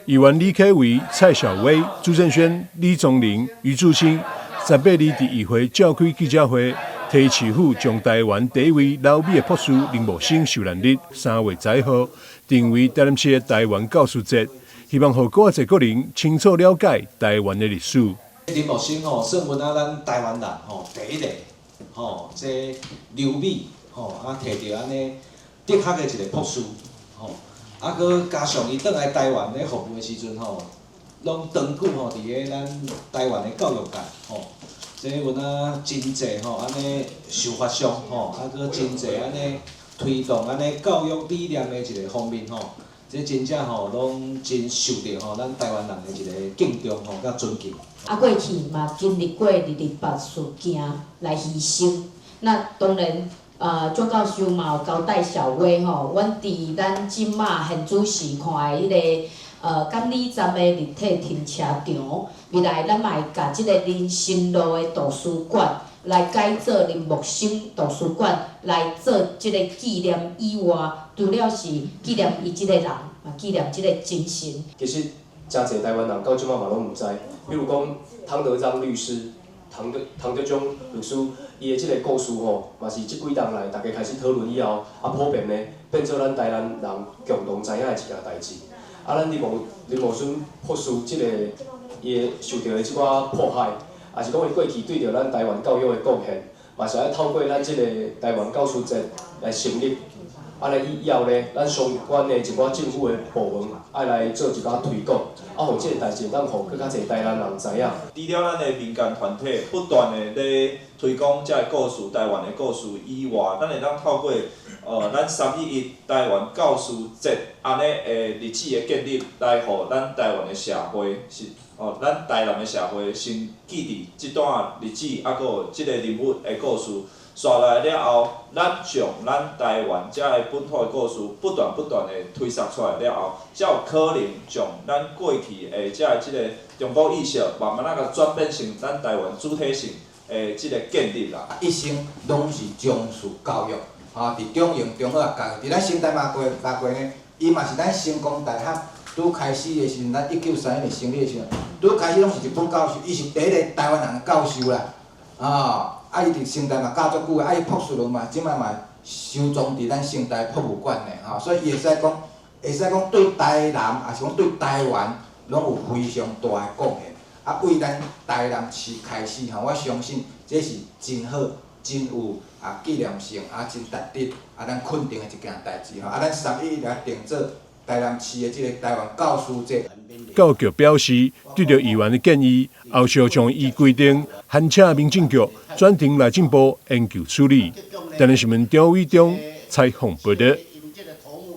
議員李開維、蔡小薇、朱正軒、李宗霖、余柱清，18日佇議會召開記者會，提市府將臺灣第一位留美的博士林木生受難日3月11號定為台南市的臺灣教師節，希望予閣較濟國人清楚了解臺灣的歷史。林木生吼，算阮啊咱臺灣人吼第一个吼，這留美吼啊提著按呢哲學的一個博士吼，啊閣加上伊轉來臺灣咧服務的時陣吼，攏長久吼佇咧咱臺灣的教育界吼，這阮啊真濟吼按呢受發賞吼，啊閣真濟按呢推動按呢教育理念的一個方面吼。這真正吼，攏真受著吼，咱臺灣人的一個敬重吼，佮尊敬。啊，過去嘛經歷過二二八事件來犧牲，那當然，蔣教授嘛有交代小薇吼，阮佇咱這馬現主時看的彼个監理站的立體停車場，未來咱嘛會共這个林森路的圖書館來改做林木生圖書館，來做這个紀念以外，除了是紀念伊這个人，嘛紀念這個精神。其實誠濟臺灣人到這馬嘛攏毋知，比如講湯德章律師、湯德章律師，伊的這个故事吼，嘛是這幾冬來大家開始討論以後，啊普遍呢變做咱臺南人共同知影的一件代誌。啊，咱林木生博士這个伊的受著的這寡迫害，也是講伊過去對著咱臺灣教育的貢獻，嘛是愛透過咱這个臺灣教師節來成立。啊，來以後呢，咱相關的一寡政府的部門愛來做一寡推廣，啊，予這个代誌會當予閣較濟臺南人知影。除了咱的民間團體不斷的咧推廣這个故事，臺灣的故事以外，咱會當透過咱3.11臺灣教師節按呢的日子的建立，來予咱臺灣的社會是哦，咱臺南的社會先記佇這段日子，抑閣有這个人物的故事。紲來了後，咱將咱臺灣遮个本土的故事不斷不斷的推捒出來了後，才有可能將咱過去的遮个這个中國意識，慢慢仔共轉變成咱臺灣主體性的這个建立啦。一生攏是重視教育，吼，佇中營中好學教育，佇咱成大嘛過教過呢，伊嘛是咱成功大學拄開始的時陣，咱1931年成立的時陣，拄開始攏是日本教授，伊是第一個臺灣人的教授啦，啊。啊！伊佇成大嘛教足久的，啊！伊博士論嘛，這擺嘛收藏佇咱成大博物館的吼，所以伊會使講對臺南，抑是講對臺灣，攏有非常大的貢獻。啊，為咱臺南市開始吼，我相信這是真好、真有啊紀念性啊，真值得啊咱肯定的一件代誌吼。啊，咱3.11來定做臺南市的這个臺灣教師節。教育局表示，對著議員的建議，後續將依規定函請民政局轉呈內政部研究處理。台南新聞張偉中採訪報導。